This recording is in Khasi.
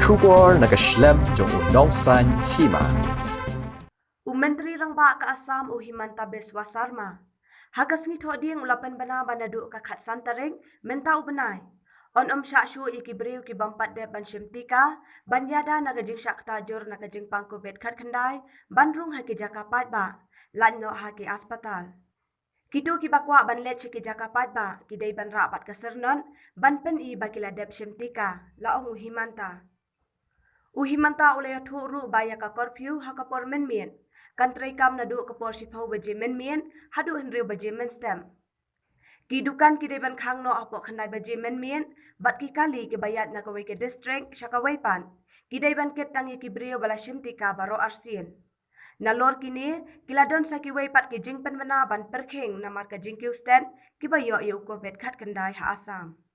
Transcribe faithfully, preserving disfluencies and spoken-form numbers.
Khubor na ka shlem jong u nongsan hima. U Myntri Rangbah ka Assam u Himanta Biswa Sarma ha ka sngi Thohdieng u la pynbna ba naduh ka khatsan tarik mynta u bnai, yn ym shah shuh ïa ki briew ki bym pat dep ban shim tika ban ïada na ka jingshah kata jur na ka jingpang Covid khatkhyndai ban rung ha ki jaka paidbah, lait noh ha ki aspatal. Kito kiba kwah ban leit sha ki jaka paidbah ki dei ban rah pat ka syrnod ban pyni ba ki la dep shim tika, la ong u Himanta. U Himanta u la ïathuh ruh ba ïa ka curfew ha ka por mynmiet kan treikam naduh ka por shiphew baje mynmiet haduh hynriew baje mynstep. Ki dukan ki dei ban khang noh hapoh khyndai baje mynmiet, bad ki kali kiba ïaid na kawei ka district sha kawei pat ki dei ban kit tang ïa ki briew ba la shim tika baroh arsien. Nalor kine, ki la don sa kiwei pat ki jingpynbna ban pyrkhing namar ka jingkiew stet kiba ïoh ïa u Covid khatkhyndai ha Assam.